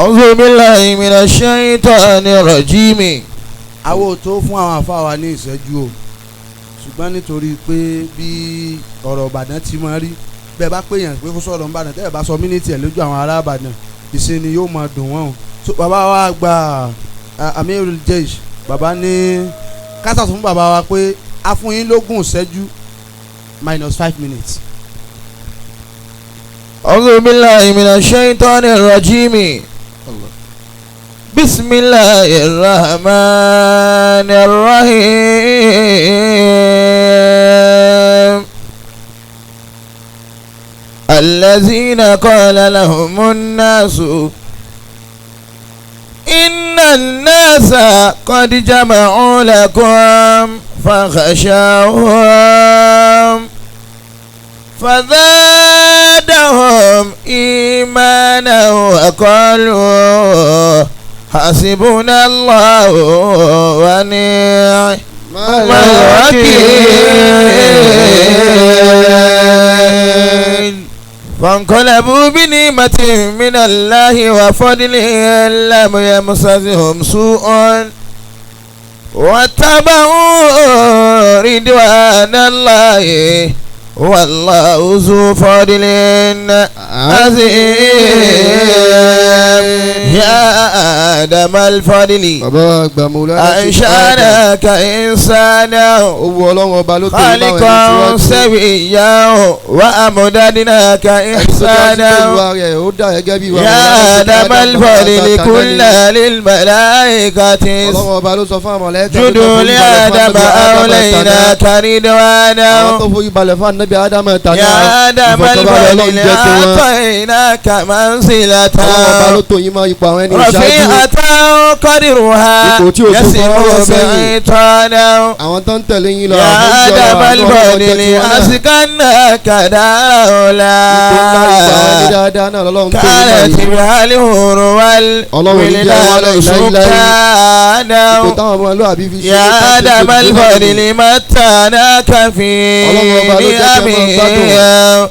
أعوذ بالله من الشيطان الرجيم. Àwọn ò tó fún àwọn àfa wa ní ìṣẹ́jú o, ṣùgbọ́n nítorí pé bí ọ̀rọ̀ Ìbàdàn ti máa rí bẹ́ẹ̀, bá pè yàn pé kó sọ̀rọ̀ Ìbàdàn, tẹ́lẹ̀ bá sọ minute ẹ̀ lójú àwọn ará Ìbàdàn, ìṣe ni yóò máa dùn wọ́n o. So bàbá wa gba Amirul Jaish, bàbá ní kásà fún bàbá wa pé a fún yín lógún ìṣẹ́jú minus 5 minutes. أعوذ بالله من الشيطان الرجيم. بسم الله الرحمن الرحيم. الذين قال لهم الناس إن الناس قد جمعوا لكم فاخشوهم فزادهم إيمانا وقالوا حسبنا الله ونعم الوكيل. فانقلبوا بنعمة من الله وفضل لم يمسسهم سوء واتبعوا رضوان الله والله ذو فضل عظيم. يا آدم الفضل Bàbá àgbà Mawlana. أنشأناك إنسانا Owó Ọlọ́run Ọba ló tó yín báwọn ẹni خالقا síwájú. سويا وأمددناك Ẹni tó dá sí pé إحسانا. ìwà rẹ̀ ó dà gẹ́gẹ́ bí ìwà يا آدم الفضل كنا للملائكة Ọlọ́run Ọba ló sọ fún àwọn mọ̀lẹ́kà tó اسجدوا forí balẹ̀ fún لآدم Ànábì Ádámù أوليناك tàná. رضوانا. Àwọn tó forí balẹ̀ fún Ànábì Ádámù tàná, يا آدم ìfọ̀kànbalẹ̀ Ọlọ́run الفضل jẹ́ tiwọn. أعطيناك منزلة Ọlọ́run Ọba ló tó yín mọ́ ipò àwọn ẹni ìṣáájú. رفيعة قدرها Ipò tí ò tó يسمو fọwọ́ sẹ́yìn. بعطانا. Àwọn tó ń tẹ̀lé yín lọ, يا àwọn tó ń آدم jọrọ àwọn Ọlọ́run jẹ́ الفضل tiwọn náà. أسكناك دار Ipò ńlá, ipò àwọn ẹni العلا dáadáa náà lọ́lọ́run tó yín كانت mọ́ yìí. بها الحور Ọlọ́run ní jẹ́ والولدان wálẹ̀ láíláí. سكانا. Ipò táwọn ọmọlúwàbí fi ṣe يا آدم الفضل متعناك في Ọlọ́run Ọba ló jẹ́ kí ẹ máa gbádùn. نعمه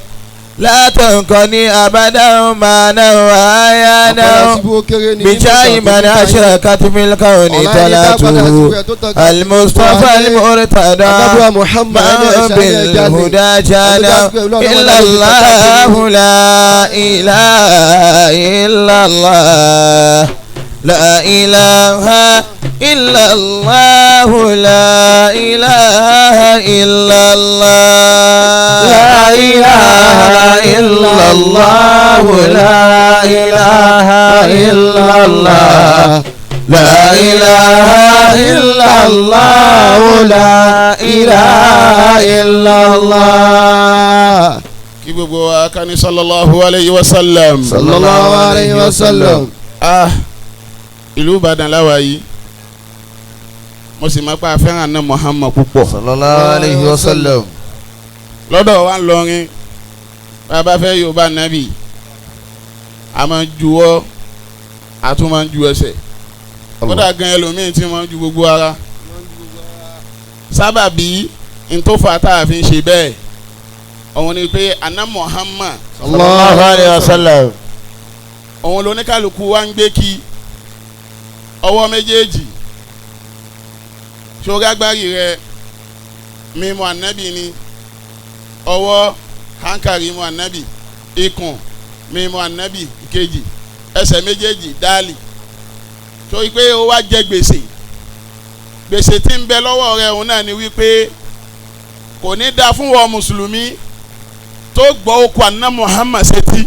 لا تنقني أبدا ما نوايانا Àpàdà síbú ó kéré ní بجاه من أشركت في الكون طلعته المصطفى المرتضى Adábúwa Muhammad ẹni من ẹ̀ṣẹ̀ ẹni ẹ̀já ni. بالهدى جانا. إلا الله لا إله إلا الله لا إله إلا الله لا إله إلا الله لا إله إلا الله لا إله إلا الله لا إله إلا الله لا إله إلا الله. Kí gbogbo wa ká ní sallallahu alayhi wa sallam. Sallallahu alayhi wa sallam. Ah, ìlú Ìbàdàn láwa yìí, mo sì máa pa afẹ́ràn náà Muhammad púpọ̀. Sallallahu alayhi wa sallam. Lọ́dọ̀ wa ń lọrin, bàbá fẹ́ Yorùbá nàbì, a máa ń juwọ́, a tún máa ń ju ẹsẹ̀, kódà gan ẹlòmíín tí máa ń ju gbogbo ara. Sábàbí ntòfà tá a fi ń ṣe bẹ́ẹ̀, òun ni pé àná Muhammad Sallallahu alayhi wa sallam. Òun lóníkàlùkù wa ń gbé kí ọwọ́ méjèèjì sórí agbárí rẹ, mímú ànábì ni ọwọ́, hankari mímú ànábì, ikùn mímú ànábì ìkejì, ẹsẹ̀ méjèèjì dáàlì, torí pé ó wá jẹ gbèsè. Gbèsè tí ń bẹ lọ́wọ́ rẹ, òun náà ni wípé kò ní dáa fún wọn mùsùlùmí tó gbọ́ okùn àná Muhammad sétí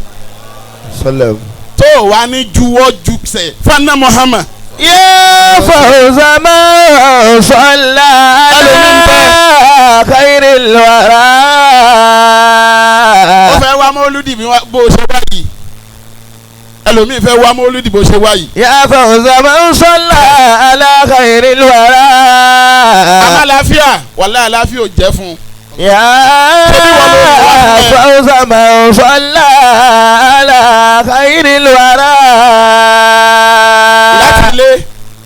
Sallam. tó wà ní juwọ́ jùsẹ̀ fún Muhammad. يا فوز من صلى على خير الورى. Ó fẹ́ wá mọ́lúdì bí bó ṣe wá yìí, ẹlòmíì fẹ́ wá mọ́lúdì bó ṣe wá yìí. يا فوز من صلى على خير الورى. Àmọ́ àlàáfíà, wàlá àlàáfíà ò jẹ́ fún un. يا فوز من صلى على خير الورى. Láti ilé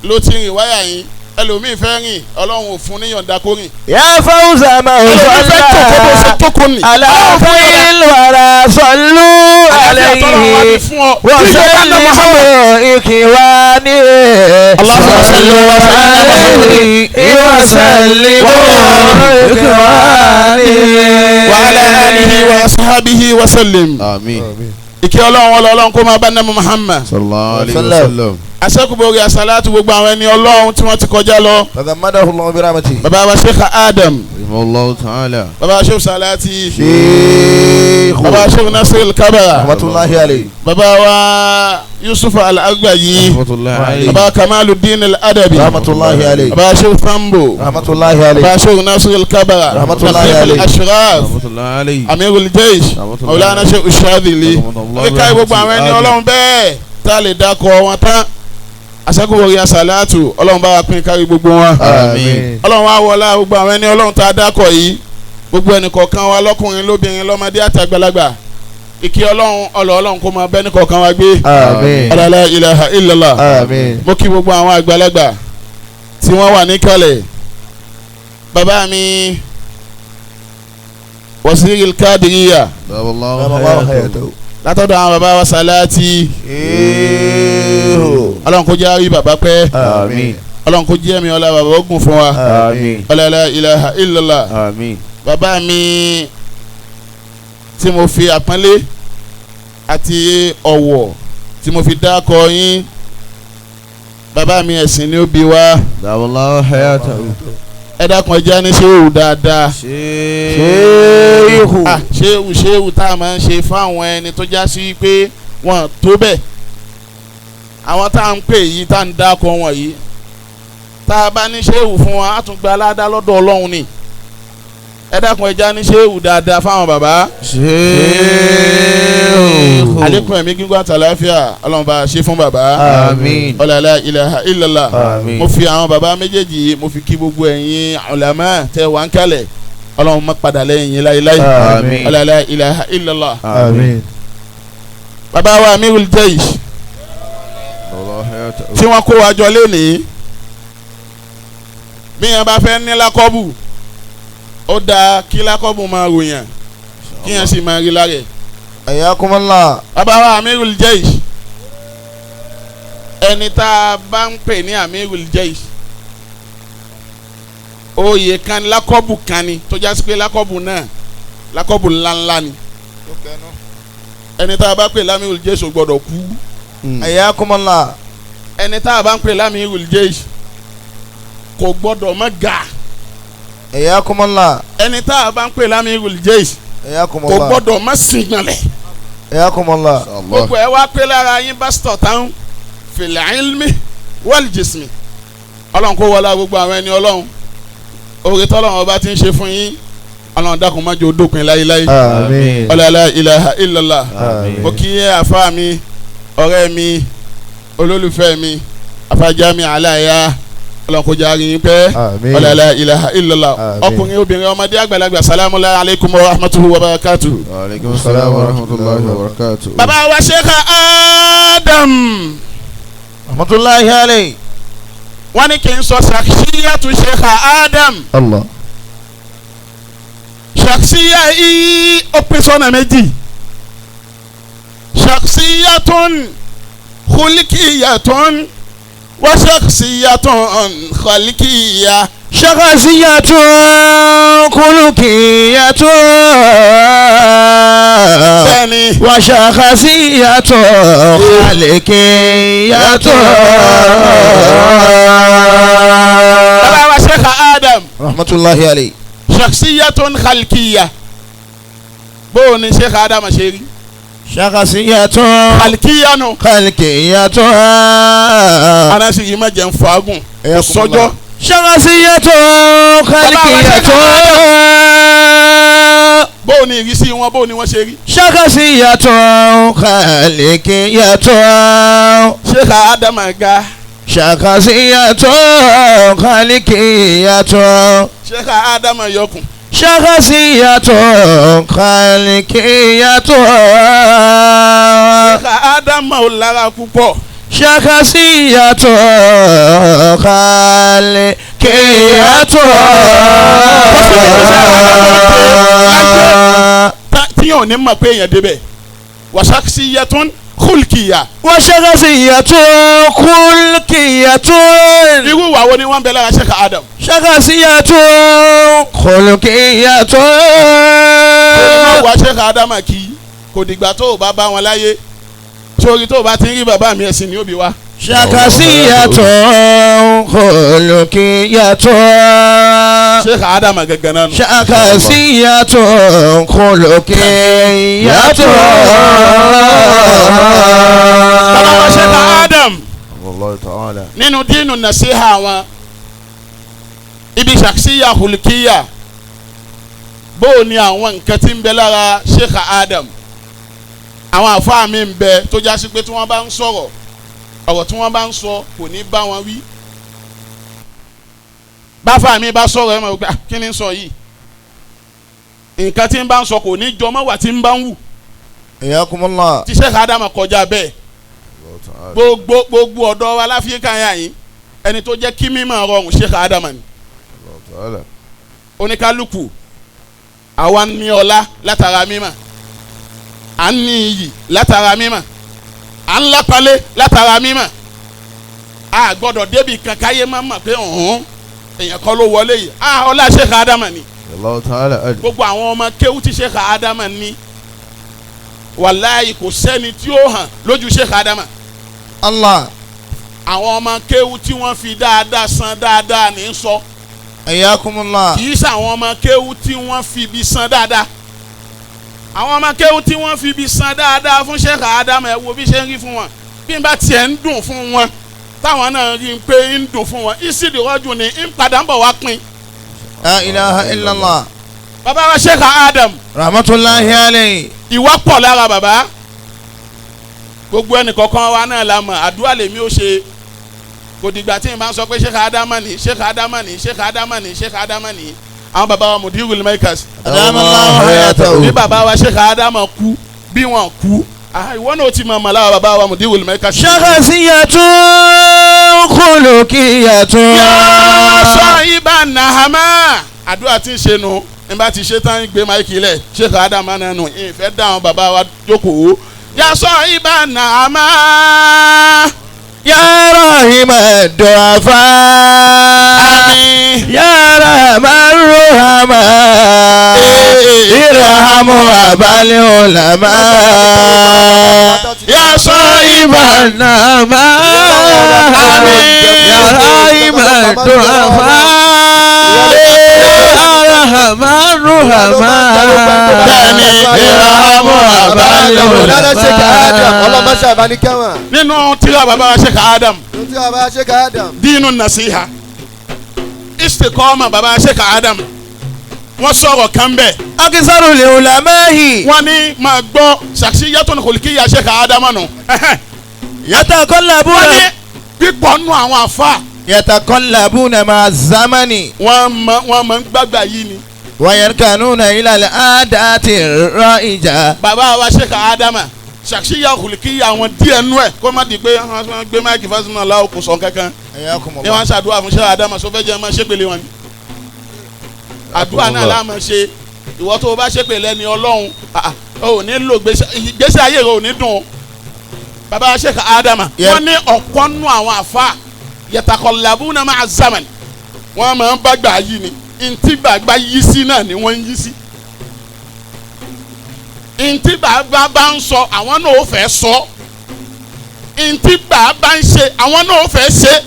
ló ti rìn wáyà yín, ẹlòmíì fẹ́ rìn, Ọlọ́run ò fún níyọ̀ǹda kó rìn. يا فوز من Ẹlòmíì fẹ́ jókòó bó ṣe صلى jókòó nì. على خير الورى صلوا. Àlàáfíà tọ́lọ́run wá fi fún ọ. وسلموا إخواني اللهم صل وسلم عليه وسلموا إخواني وعلى آله وأصحابه وسلم. Àmín. Ìkẹ́ Ọlọ́run wọlé Ọlọ́run kó máa bá nàmú Muhammad. Sallallahu alayhi wa Sallam. sallam. Aṣẹ́kùbọ̀rì àṣàlátù gbogbo àwọn ẹni Ọlọ́run tí wọ́n ti kọjá lọ. تغمده الله برحمته. Bàbá wa Sheikh Adam, Rahimahullahu ta'ala. bàbá wa Sheikh Salati, شيخ bàbá wa Sheikh Nasir Kabara, رحمة الله عليه. bàbá wa Yusuf Al-Agbayi, Rahmatullahi alayhi. bàbá Kamaluddin Al-Adabi, رحمة الله عليه. bàbá Sheikh Sambo, رحمة الله عليه. bàbá Sheikh Nasir Kabara, Rahmatullahi Naqib alayhi. Al-Ashraf, Rahmatullahi alayhi. Amirul Jaysh, Rahmatullahi Maulana Sheikh Ushadili. Rahmatullahi Kíkà gbogbo àwọn ẹni Ọlọ́run bẹ́ẹ̀ tá a lè dákọ̀ wọn tán. Aṣẹ́kùbọ̀rì àṣàlátù Ọlọ́run bá wa pín kárí gbogbo wọn. Àmín. Ọlọ́run wa wọlá gbogbo àwọn ẹni Ọlọ́run tá a dákọ̀ yìí, gbogbo ẹnì kọ̀ọ̀kan wa lọ́kùnrin lóbìnrin lọ́mọdé àtàgbàlagbà, ìkí Ọlọ́run ọlọ́ Ọlọ́run kó máa bẹ́ ní kọ̀ọ̀kan wa gbé. آمين. La ilaha illallah. آمين. Mo kí gbogbo àwọn àgbàlagbà tí wọ́n wà níkàlẹ̀. Bàbá mi Wasiril Kadiriya, Allahu الله hayatahu. حياته. látọ̀dọ̀ àwọn bàbá wa Salati, شيخ. Ọlọ́run kó jẹ́ àrí bàbá pẹ́, Àmín. Ọlọ́run kó jẹ́ mi ọlá bàbá ogun fún wa. Àmín. La ilaha illallah. Àmín. Bàbá mi tí mo fi àpọ́nlé àti ọ̀wọ̀ tí mo fi dákọ yín, bàbá mi ẹ̀sìn ni ó bí wa. Allahu hayatahu. Ẹ dákun, ẹ jẹ́ ní ṣéwù dáadáa. شيخ. Ah, ṣéwù ṣéwù tá a máa ń ṣe fáwọn ẹni tó já sí pé wọ́n tó bẹ́ẹ̀, àwọn tá à ń pè yìí, tá à ń dákọ wọn yìí, tá a bá ní ṣéwù fún wọn, á tún gba aládá lọ́dọ̀ Ọlọ́run ni. Ẹ dákun, ẹ jẹ́ ní ṣéwù dáadáa fáwọn bàbá. Ṣéhù. Àlékún ẹ̀mí gígùn àtàláfíà Ọlọ́run bá a ṣe fún bàbá. Àmín. Ọlọ́lá ilaha illallah. Àmín. Mo fi àwọn bàbá méjèèjì yìí, mo fi kí gbogbo ẹ̀yin ulama tẹ wà ń kalẹ̀, Ọlọ́run má padà lẹ́yìn yín láéláé. Àmín. Ọlọ́lá ilaha illallah. Àmín. Bàbá wa Amirul Jaysh Allahu hayatahu. tí wọ́n kó wa jọ lénìí, bí yẹn bá fẹ́ ní lákọ́bù, ó dáa kí lákọ́bù máa ròyàn, kí yẹn sì máa rí lára ẹ̀. حياكم الله. Bàbá wa Amirul Jaysh, ẹni tá a bá ń pè ní Amirul Jaysh, oyè kan lákọ́bù kan ni tó jásí pé lákọ́bù náà lákọ́bù ńláńlá ni. Ẹni tá a bá pè l'Amirul Jaysh ò gbọ́dọ̀ kú. حياكم الله. Ẹni tá a bá ń pè l'Amirul Jaysh kò gbọ́dọ̀ má ga. حياكم الله. Ẹni tá a bá ń pè l'Amirul Jaysh حياكم kò الله. gbọ́dọ̀ má sìngbọ̀nlẹ̀. حياكم الله. Gbogbo ẹ wá pé lára yín pásítọ̀ táwọn fil ilmi wal jismi. Ọlọ́run kó wọlá gbogbo àwọn ẹni Ọlọ́run, oore tọ́lọ́run ọba ti ń ṣe fún yín, Ọlọ́run dákun má jẹ́ ó dópin láéláé. آمين. La ilaha illallah. آمين. Mo kí àfa mi, ọ̀rẹ́ mi, olólùfẹ́ mi, àfàjámi aláya, Ọlọ́run kó jẹ́ àárín pẹ́. آمين. La ilaha illallah. Àmín. Ọkùnrin, obìnrin, ọmọdé, àgbàlagbà, salamu alaykum wa rahmatulahi wa barakatuh. Wa alaykum salaam wa rahmatullahi wa barakatuh. Bàbá wa Sheikh Adam, رحمة الله عليه. wọ́n ní kí n sọ ṣàkíyàtú Sheikh Adam. الله. Ṣàkíyà yìí ó pín sọ́nà méjì: ṣàkíyàtún khulikiyatun wa ṣàkíyàtún khalikiya. شخصية خلقية Bẹ́ẹ̀ni. وشخصية خالقية. Bàbá wa Sheikh Adam, رحمة الله عليه. ṣàkíyàtún khalikiya, bóò ni Sheikh Adam ṣe rí? شخصية Khalikiya nù. خلقية. Arásì yìí má jẹun fàágùn sọjọ́. شخصية خلقية. Bóò ni ìrísí wọn, bóò ni wọ́n ṣe rí? شخصية خالقية. Sheikh Adam ga. شخصية خالقية. Sheikh Adam yọkùn. شخصية خالقية. Sheikh Adam ò lára púpọ̀. شخصية خالقية. Tí yóò ní mọ̀ pé èèyàn débẹ̀. Wa shakhsiyatun khulqiyya. Wa shakhsiyatun khulqiyatun. Irú ìwà wo ni wọ́n ń bẹ lára Sheikh Adam? Shakhsiyatun khulqiyatun. Kò wá Sheikh Adam kì í kò dìgbà tó o bá bá wọn láyé sórí tó o bá ti ń rí bàbá mi ẹ̀sìn ni ó bí wá. Shakhsiyatun khulqiyatun. Sheikh Adam gangan náà nù. Shakhsiyatun khulqiyatun. Bàbá wa Sheikh Adam Allah ta'ala. nínú dínú nasiha wọn ibi shakhsiya khulqiyya bó o ní àwọn nǹkan tí ń bẹ lára Sheikh Adam. Àwọn àfáà mi ń bẹ tó já sí pé tí wọ́n bá ń sọ̀rọ̀ ọ̀rọ̀ tí wọ́n bá ń sọ kò ní bá wọn wí. Báfà mi bá sọ̀rọ̀ ẹ̀ mọ̀ gbà kí ni ń sọ yìí, nǹkan tí ń bá ń sọ kò ní jọmọ́ wà tí ń bá ń wù. Iyakumullah. Tí Sheikh Adam kọjá bẹ́ẹ̀ gbogbo gbogbo ọ̀dọ́ wa láfíríkà yà yín ẹni tó jẹ́ kí mímọ̀ rọrùn Sheikh Adam ni. Oníkálukú àwa ní ọlá látara mímọ̀, à ń ní iyì látara mímọ̀, à ń lápalẹ̀ látara mímọ̀. A gbọ́dọ̀ débi kan káyé má mọ̀ pé ọ̀hún èèyàn kọ́ ló wọlé yìí. A ọlá Sheikh Adam ni. Allah ta'ala. Gbogbo àwọn ọmọ kéwú tí Sheikh Adam ní wàláyé kò sẹ́ni tí ó hàn lójú Sheikh Adam. Allah. Àwọn ọmọ kéwú tí wọ́n fi dáadáa san dáadáa ní sọ. Iyakumullah. Kì í ṣàwọn ọmọ kéwú tí wọ́n fi ibi san dáadáa. Àwọn ọmọ kéwú tí wọ́n fi ibi san dáadáa fún Sheikh Adam ẹ wo bí ṣe ń rí fún wọn. Bí n bá tiẹ̀ ń dùn fún wọn táwọn náà rí i pé ń dùn fún wọn ìsìdìrọ́jù ni ń padà ń bọ̀ wá pín. La ilaha illallah. Bàbá wa Sheikh Adam. Rahmatullahi alayhi. Ìwà pọ̀ lára bàbá. Gbogbo ẹnìkọ̀ọ̀kan wa náà la mọ̀ àdúrà lèmi ó ṣe. Kò dìgbà tí n bá ń sọ pé Sheikh Adam ni Sheikh Adam ni Sheikh Adam ni Sheikh Adam ni. Àwọn bàbá wa Mudirul Markaz. Bí bàbá wa Sheikh Adam kú bí wọn kú ìwọ náà ti mọ̀ mọ̀ lára bàbá wa Mudirul Markaz. Shakhsiyatun khulqiyatun. Ya sahiba nahama. Àdúrà tí ń ṣe nu n bá ti ṣe tán gbé máìkì lẹ̀ Sheikh Adam náà nù ìfẹ́ dá àwọn bàbá wa jókòó. Ya sahiba nahama. Ya rahima du'afa. Àmín. Ya rahman ruhama. Irhamu abal ulama. Ya sahiba nahama. Àmín. Ya rahima du'afa. Ya rahman ruhama. Bẹ́ẹ̀ni, irhamu abal ulama. Nínú tírà bàbá wa Sheikh Adam. Tírà bàbá Sheikh Adam. Dínú nasiha. Istiqama bàbá Sheikh Adam. Wọ́n sọ̀rọ̀ kan bẹ́ẹ̀. Akisaru li ulamahi. Wọ́n ní máa gbọ́ shakhsiyatun khulqiyya Sheikh Adam nù. Yataqallabuna. Wọ́n ní pípọ̀ nù àwọn àfa. Yataqallabuna ma'a zamani. Wọ́n máa ń gbàgbà yìí ni. Wa yarkanuna ila al-aadati ar-ra'ija. Bàbá wa Sheikh Adam shakhsiyya khulqiyya àwọn díẹ̀ nú ẹ̀ kó má di pé wọ́n gbé máìkì fásitì láwọn kò sọ kankan. Ní wọ́n ṣàdúrà fún Sheikh Adam sọfẹ́ jẹ́ máa ṣépele wọn ni. Àdúrà náà la máa ṣe. Ìwọ tó o bá ṣépè lẹ́ni Ọlọ́run ò ní lò gbèsè ayé rẹ ò ní dùn. Bàbá Sheikh Adam wọ́n ní ọ̀pọ̀ nù àwọn àfa yatakọ̀lábùnà ma'a zaman. Wọ́n máa ń bá gbà yí ni ntí bàgbà yí sí náà ni wọ́n ń yí sí. Ntí bàbá bá ń sọ àwọn náà ó fẹ́ sọ. Ntí bàbá ń ṣe àwọn náà ó fẹ́ ṣe.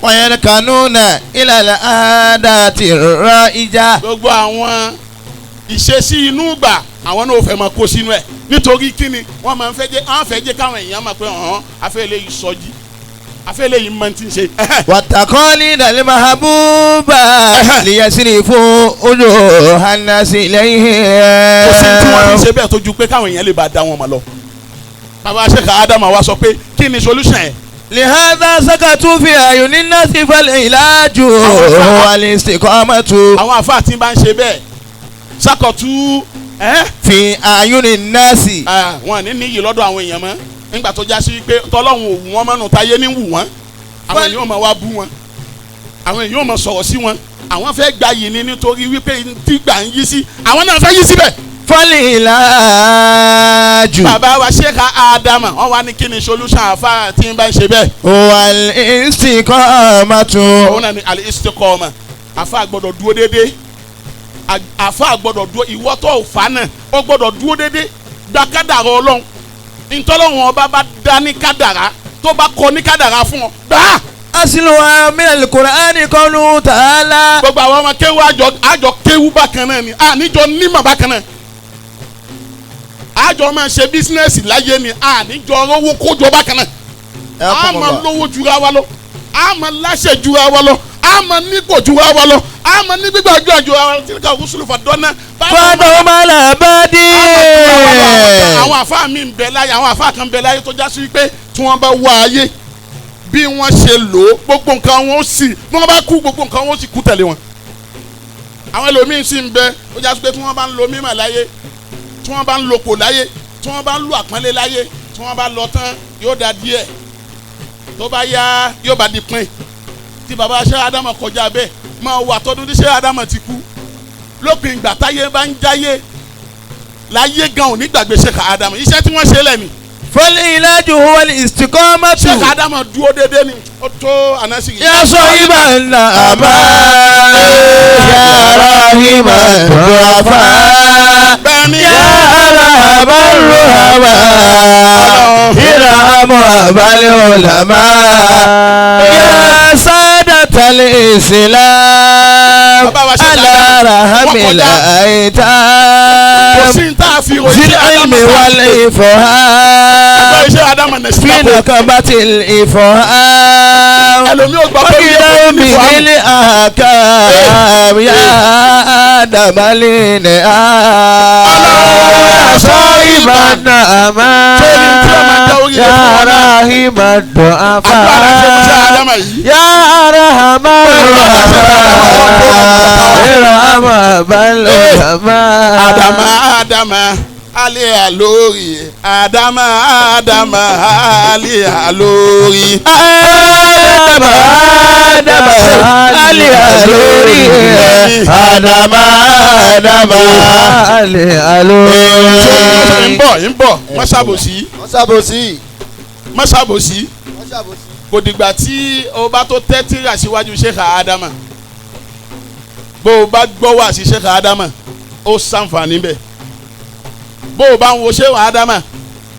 Wa yarkanuna ila al-aadati ar-ra'ija. Gbogbo àwọn ìṣesí inú gbà àwọn náà ó fẹ́ máa kó sínú ẹ̀ nítorí kíni wọ́n máa ń fẹ́ jẹ́ àwọn fẹ́ jẹ́ káwọn èèyàn máa pé ọ̀hún afẹ́ eléyìí sọjí afẹ́ eléyìí máa ti ń ṣe. Wàtàkọ́lì dàlẹ́ mahabuba liyasirifu wujuhan-nasi ilayhi. Kò sí tí wọ́n ti ṣe bẹ́ẹ̀ tó ju pé káwọn èèyàn lè bá da wọn mọ̀ lọ. Bàbá Sheikh Adam wa sọ pé kí ni solution ẹ̀. Lihadha sakatu fi ayunin nasi fal ilaju wal istiqamatu. Àwọn àfáà tí ń bá ń ṣe bẹ́ẹ̀ sakatu fi ayunin nasi. Wọn ní níyì lọ́dọ̀ àwọn èèyàn mọ́ nígbà tó já sí pé tọ́lọ́hún ò wù wọ́n mọ́nu táyé ní wù wọ́n. Àwọn èèyàn máa wá bú wọn, àwọn èèyàn máa sọ̀rọ̀ sí wọn. Àwọn fẹ́ gba yìí ni nítorí wípé tí gbà ń yí sí àwọn náà fẹ́ yí síbẹ̀. Fal ilaju. Bàbá wa Sheikh Ádámà wọ́n wá ní kí ni solution àfa tí ń bá ń ṣe bẹ́ẹ̀. Wal istiqamatu. Òun náà ni al-istiqama. Àfa gbọ́dọ̀ dúró déédéé, àfa gbọ́dọ̀ dúró, ìwọ tó fà náà ó gbọ́dọ̀ dúró déédéé, gba kádàrá Ọlọ́run, ntọ́lọ́run ọba bá dá ní kádàrá, tó bá kọ ní kádàrá fún ọ gbà á. Asluha min al-Qur'ani qawluhu ta'ala. Gbogbo àwọn ọmọ kéwú àjọ kéwú bákan náà ni, àníjọ nímọ̀ bákan náà, àjọ máa ṣe bísínẹ́sì láyé ni, àníjọ rówó kójọ bákan náà, a máa lówó jura wa lọ, a máa láṣẹ jura wa lọ, a máa nípò jura wa lọ, a máa ní gbígbàdúrà jura wa lọ. Tilka rusulu fadọ́nà. Fadọ́mọ́lá bá dé. Àwọn àfáà mi ń bẹ láyé, àwọn àfáà kan ń bẹ láyé tó já sí pé tí wọ́n bá wá ayé bí wọ́n ṣe lò ó, gbogbo nǹkan wọn ó sì, bí wọ́n bá kú gbogbo nǹkan wọn ó sì kú tẹ̀lé wọn. Àwọn ẹlòmíín sì ń bẹ ó já sí pé tí wọ́n bá ń lo mímọ̀ láyé, tí wọ́n bá ń lopò láyé, tí wọ́n bá ń lo àpọ́nlé láyé, tí wọ́n bá lọ tán yóò da díẹ̀, tó bá yá yóò bá di pín. Tí baba ṣe Ádámọ̀ kọjá bẹ́ẹ̀, máa wà tọdún tí ṣe Ádámọ̀ ti kú, lópin ìgbà táyé bá ń jáyé láyé gan ò ní gbàgbé Sheikh Ádámọ̀, iṣẹ́ tí wọ́n ṣe lẹ́nu. Fal-ilaju huwa al-istiqamatu. Sheikh Ádámọ̀ dúró déédéé ni ó tó ànásìrì. Ya sahiban ama ya rahima du'afa. Bẹ́ẹ̀ni. Ya arhamar ruhama irhamu abal ulama. Ya sadatal islam Bàbá wa Sheikh ala Ádámọ̀, rahamil wọ́n kọjá. aitam. Kò sí ní tá a fi ròyìn في Sheikh العلم Ádámọ̀. والإفهام Iṣẹ́ Ádámọ̀ nẹ̀ في sí نقبة الإفهام ẹlòmíì ò gbọ́ pé وكلا mi ò من الأحكام يا آدم الإنعام يا صاحب النعمة يا راحم الضعفاء يا أرحم الراحمين ارحم بالعلماء. Ádámà Ádámà alẹ́ àlórí, Ádámà Ádámà alẹ́ àlórí. Adama Adama Ali alori Adama Adama Ali alori. Ń bọ̀ ń bọ̀, má ṣàbòsí, Wọ́n ṣàbòsí. má ṣàbòsí. Wọ́n ṣàbòsí. Kò dìgbà tí o bá tó tẹ́tí rà síwájú Sheikh Ádámà, bó o bá gbọ́ wá sí Sheikh Ádámà ó ṣàǹfààní bẹ́ẹ̀. Bó o bá ń wo Sheikh Ádámà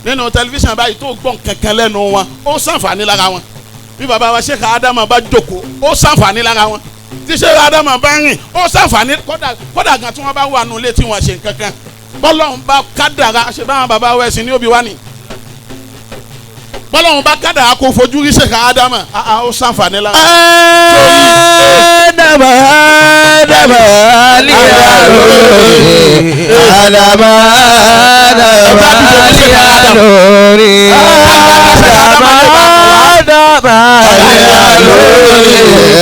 nínú tẹlifíṣàn báyìí tó gbọ́n kankan lẹ́nu wọn, ó ṣàǹfààní lára wọn. Bí bàbá wa Sheikh Ádámà bá jókòó, ó ṣàǹfààní lára wọn. Tí Sheikh Ádámà bá rìn, ó ṣàǹfààní. Kódà gan tí wọ́n bá wà nulẹ̀ tí wọ́n ṣe nǹkankan, bọ́lọ́hún bá kádàrá ṣe báwọn bàbá wa ẹ̀sìn ní òbí wa ni, bọ́lọ́hún bá kádàrá kó fojú rí Sheikh Ádámà, ó ṣàǹfààní lára wọn. Adama Adama Ali alori Adama Adama Ali alori Adama Adama Ali alori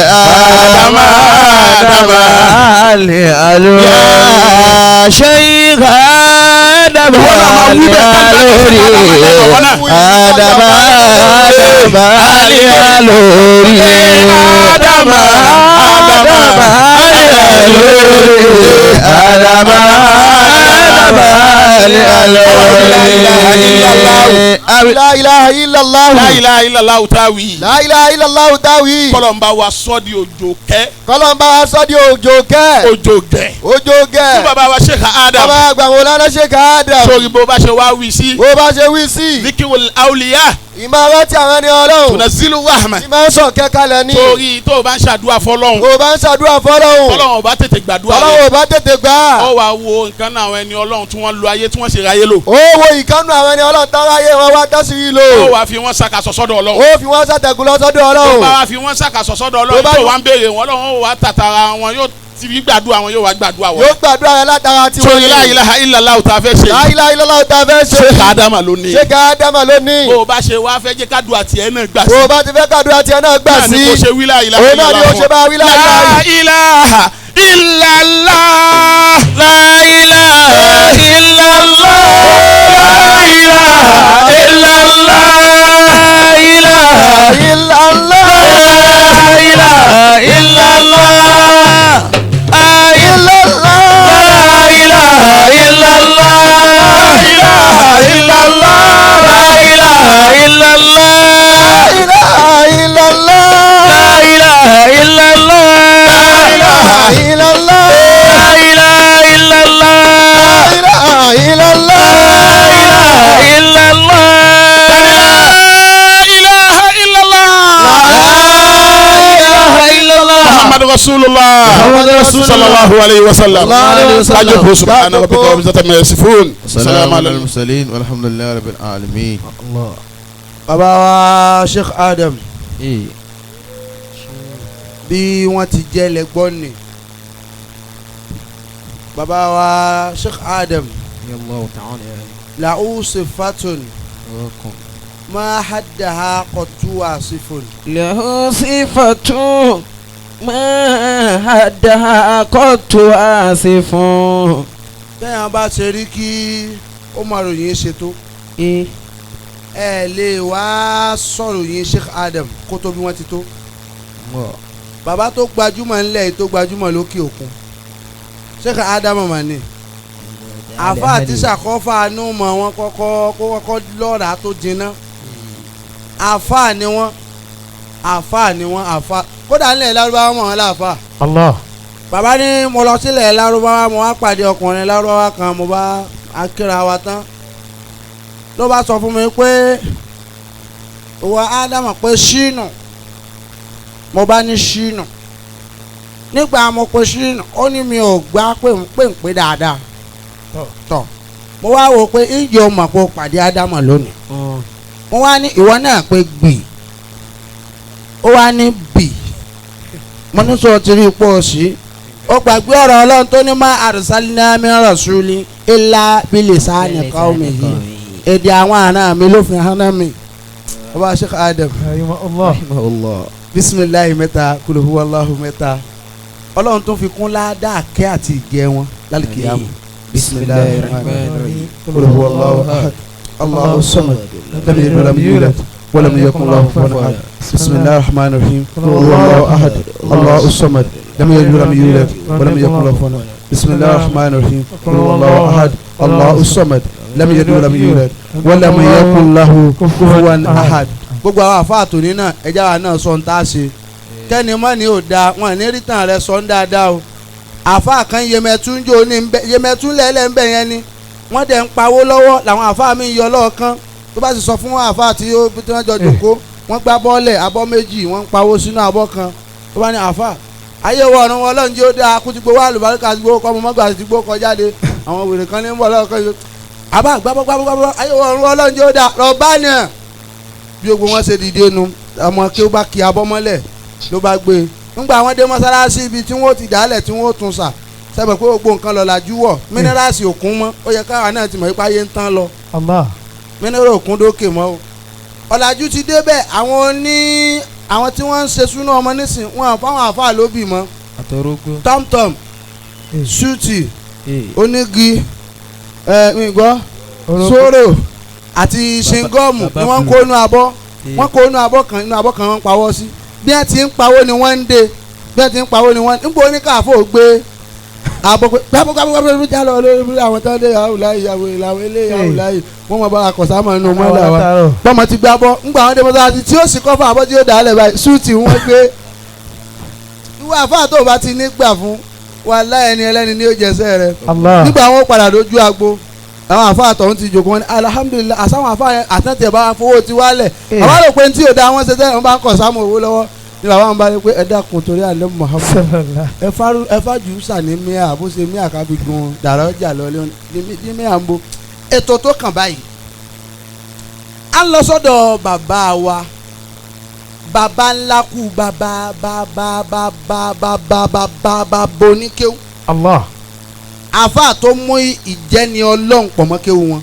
Adama Adama Ali alori Ya Sheikh Adama Ali alori Adama Adama Ali alori Adama Adama Ali alori Adama Adama Ali alori. La ilaha illallah. La ilaha illallah táwí. La ilaha illallah táwí. Kọ́lọ́mbà wa sọ́ di òjò kẹ́. Kọ́lọ́mbà wa sọ́ di òjò kẹ́. Òjò gẹ̀. Òjò gẹ̀. Fún bàbá wa Sheikh Adam. Bàbá àgbà wo lánàá Sheikh Adam. Sórí bó bá ṣe wá wí sí. Bó bá ṣe wí sí. Zikirul awliya. Ìmọ̀ rántí àwọn ẹni Ọlọ́run. Tunazilu rahma. Tí máa ń sọ̀ kẹ́kalẹ̀ ní. Torí tó o bá ń ṣàdúrà fọlọ́hún. Tó o bá ń ṣàdúrà fọlọ́hún. Fọlọ́hún ò bá tètè gbàdúrà rẹ̀. Fọlọ́hún ò bá tètè gbà. Ó wàá wo nǹkan náà àwọn ẹni Ọlọ́run tí wọ́n lo ayé tí wọ́n ṣe ráyé lò. Ó wo ìkànnù àwọn ẹni Ọlọ́run tán ráyé wọn wá dá sí i lò. Ó wàá fi wọ́n ṣàkàsọ̀ sọ́dọ̀ Ọlọ́run. Ó fi wọ́n ṣàtẹ̀gùn lọ sọ́dọ̀ Ọlọ́run. Tó bá wá fi wọ́n ṣàkàsọ̀ sọ́dọ̀ Ọlọ́run tó wá ń béèrè wọn, Ọlọ́run ó wá tàtàrà wọn yóò ti fi gbàdúrà wọn yóò wá gbàdúrà wọn. Yóò gbàdúrà rẹ látara tiwọn. Sórí la ilaha illallah tá a fẹ́ ṣe. La ilaha illallah tá a fẹ́ ṣe. Sheikh Adama ló ní. Sheikh Adama ló ní. Bó o bá ṣe wá fẹ́ jẹ́ kádùá tiẹ̀ náà gbà sí. Bó o bá ti fẹ́ kádùá tiẹ̀ náà gbà sí. Náà ni kò ṣe wí la ilaha Òun náà ni ó ṣe bá wí la ilaha illallah. La ilaha illallah. La ilaha illallah. La ilaha illallah. La ilaha illallah. Illallah. La ilaha illallah. La ilaha illallah. La Rasulullah sallallahu alayhi wa sallam. Kájọpọ̀ subhana rabbika rabbil izzati amma yasifun. Salamu ala al-mursalin walhamdulillahi rabbil alamin. Bàbá wa Sheikh Adam bí wọ́n ti jẹ́ lẹ́gbọ́n ni. Bàbá wa Sheikh Adam la'u sifatun ma haddaha qattu wasifun. Lahu sifatun ma haddaha qattu wasifun. Tẹ́yàn bá ṣe rí kí ó máa ròyìn ṣètò ẹ lè wá sọ̀rọ̀ yín Sheikh Adam kó tó bí wọ́n ti tó. Bàbá tó gbajúmọ̀ ńlẹ̀ tó gbajúmọ̀ lókè òkun Sheikh Adam mà ní àfa àti sàkọ́fà àánú mọ̀ wọn kọ́kọ́ kó kọ́kọ́ lọ́ra tó jiná. Àfa ni wọ́n, àfa ni wọ́n, àfa kódà ńlẹ̀ lárúbáwá mọ̀ wọ́n láàfa. Allah. Bàbá ní mo lọ sílẹ̀ lárúbáwá mo wá pàdé ọkùnrin lárúbáwá kan mo bá akíra wa tán ló bá sọ fún mi pé ìwọ Ádámù pé ṣínù mo bá ní ṣínù nígbà mo pé ṣínù ó ní mi ò gbá pé ń pé dáadáa tọ mo wá wò pé ìjọ mọ̀ pé o pàdé Ádámù lónìí mo wá ní ìwọ náà pé gbì ó wá ní bì mo ní sọ ti rí ipò òsì ó gbàgbé ọ̀rọ̀ Ọlọ́run tó ní má arsalna min rasuli illa bilisani qawmihi èdè àwọn àna mi ló fi hàn mí. Ọba Sheikh Adam bisimilayi mẹ́ta kul huwallahu mẹ́ta Ọlọ́run tó fi kún ládàá kẹ́ àti ìgẹ́ wọn lálùkìyàmù. Bisimilayi rahman kul huwallahu ahad Allahu samad lam yalid walam yulad walam yakun lahu kufuwan ahad. Bisimilayi rahman rahim kul huwallahu ahad Allahu samad lam yalid walam yulad walam yakun lahu kufuwan ahad. Bisimilayi rahman rahim kul huwallahu ahad Allahu samad lam yalid walam yulad walam yakun lahu kufuwan ahad. Gbogbo àwọn àfáà tòní náà ẹja wa náà sọ ń tá a ṣe kẹ́ni mọ́ ni ò da wọn ní rítàn rẹ sọ ń dáadáa o. Àfáà kan yemẹtu ń jò ní yemẹtu lẹ́lẹ̀ ń bẹ̀ yẹn ni wọ́n dẹ̀ ń pawó lọ́wọ́ làwọn àfáà mi ń yọ lọ́ọ̀kan tó bá sì sọ fún àfáà tí ó tí wọ́n jọ jòkó wọ́n gbá bọ́ọ̀lẹ̀ abọ́ méjì wọ́n ń pawó sínú abọ́ kan tó bá ní àfáà ayé wọ ọ̀run wọn lọ́njẹ́ ó dáa kó ti gbowó àlùbáríkà ti gbowó kọ́ ọmọ mọ́gbà ti gbowó kọjá de àwọn wèrè kan ní ń bọ̀ lọ́ọ̀kan yìí àbá gbábọ́ gbábọ́ gbábọ́ ayé wọ ọ̀run ọlọ́njẹ́ ó dáa lọ bá ní ẹ̀ bí ogun wọn ṣe dìde nu ọmọ kí ó bá kí abọ́ mọ́lẹ̀ ló bá gbé e ńgbà wọn dé mọ́sálásí ibi tí wọ́n ti dálẹ̀ tí wọ́n tún sà sẹ́bẹ̀ pé gbogbo nǹkan lọ làjú wọ̀ mínírààsì òkun mọ́ ó yẹ káwa náà ti mọ̀ ipá yé ń tán lọ mínírà òkun dókè mọ́ o ọ̀làjú ti débẹ̀ àwọn oní àwọn tí wọ́n ń ṣe súná ọmọ nísìn wọn fáwọn àáfàá lóbì mọ́ tọ́mtọ́m ṣúùtì onígi ẹ̀ sóró àti ṣingọ́ọ̀mù ni wọ́n ń kó inú abọ́ wọ́n kó inú abọ́ kan inú abọ́ kan wọ́n ń pawọ́ sí bí wọ́n ti ń pawó ni wọ́n ń dé bí wọ́n ti ń pawó ni wọ́n ń gbó ní káàfó gbé abọ́ pé gbábọ́ gbábọ́ gbábọ́ já lọ lórí àwọn tó ń dé yàwó láyé yàwó ìlàwó ilé yàwó láyé wọ́n mọ̀ bá akọ̀sámọ̀ inú mọ́lá wa bọ́mọ ti gbá bọ́ ńgbà wọn dé mọ́tò tí ó sì kọ́ fún abọ́ tí ó dà á lẹ̀ báyìí súùtì wọ́n gbé ìwọ àfáà tó bá ti ní gbà fún wàláhì ẹni ẹlẹ́ni ní ó jẹsẹ́ rẹ nígbà wọn padà dójú agbo àwọn àfáà tọ̀hún ti jòkó wọn ni alihamudulilayi àsáwọn àfáà yẹn àtẹ̀tẹ̀ bá fowó ti wálẹ̀ àwọn àrò pé tí ò da wọn ṣe tẹ́lẹ̀ wọn bá ń kọ̀ sáàmù owó lọ́wọ́ ni bàbá wọn bá rí pé ẹ dákun torí àlẹ́ Muhammad ẹ fájú sani mìíràn bó ṣe mìíràn ká fi gun dàrá ọjà lọ ní mìíràn bo ètò tó kàn báyìí. A lọ sọ́dọ̀ bàbá wa bàbá ńlá kú bàbá bàbá bàbá bàbá bàbá bàbá oníkéwù. Allah. Àfáà tó mú ìjẹni Ọlọ́run pọ̀ mọ́ kéwù wọn.